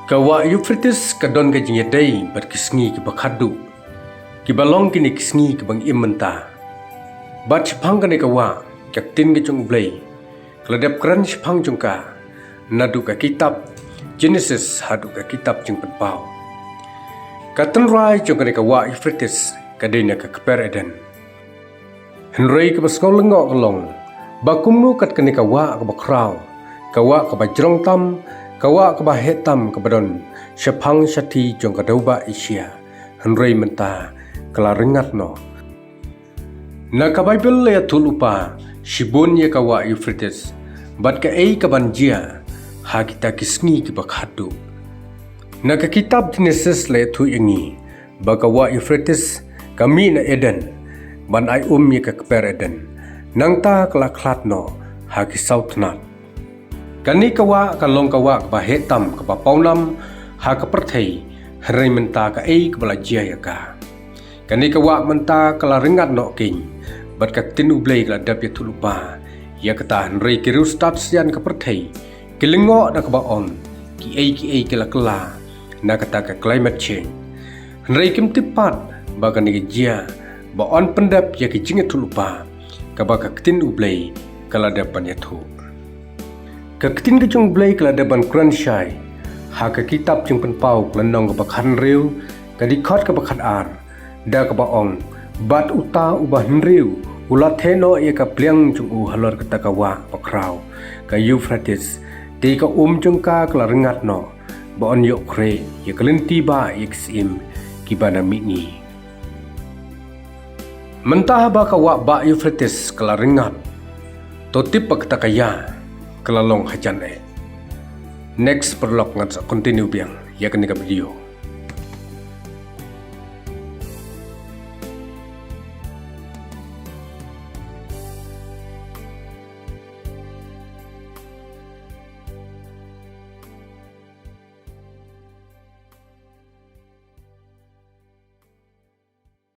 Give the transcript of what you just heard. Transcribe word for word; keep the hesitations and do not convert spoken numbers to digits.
Ka wah Euphrates ka don ka jingïadei bad ki sngi kiba khatduh, kiba long kine ki sngi kiba ngi im mynta. Bad shaphang kane ka wah, ka ktien ka jong U Blei ka la dep kren shaphang jong ka naduh ka kitab Genesis haduh ka kitab Jingpynpaw. Ka tynrai jong kane ka wah Euphrates ka dei na ka kper Eden. Hynrei kaba sngewlyngngoh ka long ba kumno kat kane ka wah kaba khraw, ka wah kaba jrong tam, ka wah kaba heh tam kaba don shaphang shathie jong ka dewbah Asia, hynrei mynta ka la ryngat noh. Na ka Baibl la ïathuhlypa shibun ïa ka wah Euphrates bad kaei kaban jia ha kita ki sngi kiba khatduh. Na ka kitab Genesis la ïathuh ïa ngi ba ka wah Euphrates ka mih na Eden ban ai um ïa ka kper Eden, nangta ka la khlad noh ha ki saw tnat. Kane ka wah ka long ka wah kaba heh tam, kaba pawnam ha ka pyrthei, hynrei mynta kaei kaba la jia ïa ka? Kane ka wah mynta ka la ryngat noh keiñ, bad ka ktien U Blei ka la dep ïathuhlypa ïa kata, hynrei ki riewstad sian ka pyrthei ki lyngngoh da kaba ong kiei kiei ki la kylla na kata ka climate change. Hynrei kim tip pat ba kane ka jia ba yn pyndep ïa ka jingïathuhlypa kaba ka ktien U Blei ka la dep ban ïathuh. Ka ktien ka jong U Blei ka la dep ban kren shai ha ka kitab Jingpynpaw ka lynnong kaba khathynriew, ka dkhot kaba khatar, da kaba ong, bad uta uba hynriew u la theh noh ïa ka pliang jong u halor kata ka wah bakhraw, ka Euphrates, te ka um jong ka ka la ryngat noh, ba yn ïoh khreh ïa ka lynti bah ïa ki syiem kiba na mihngi. Mynta haba ka wah bah Euphrates ka la ryngat, to tip ba kata ka ïa ka la long hajan eh. Next paralok, ngan sa continue biang ïa kane ka video.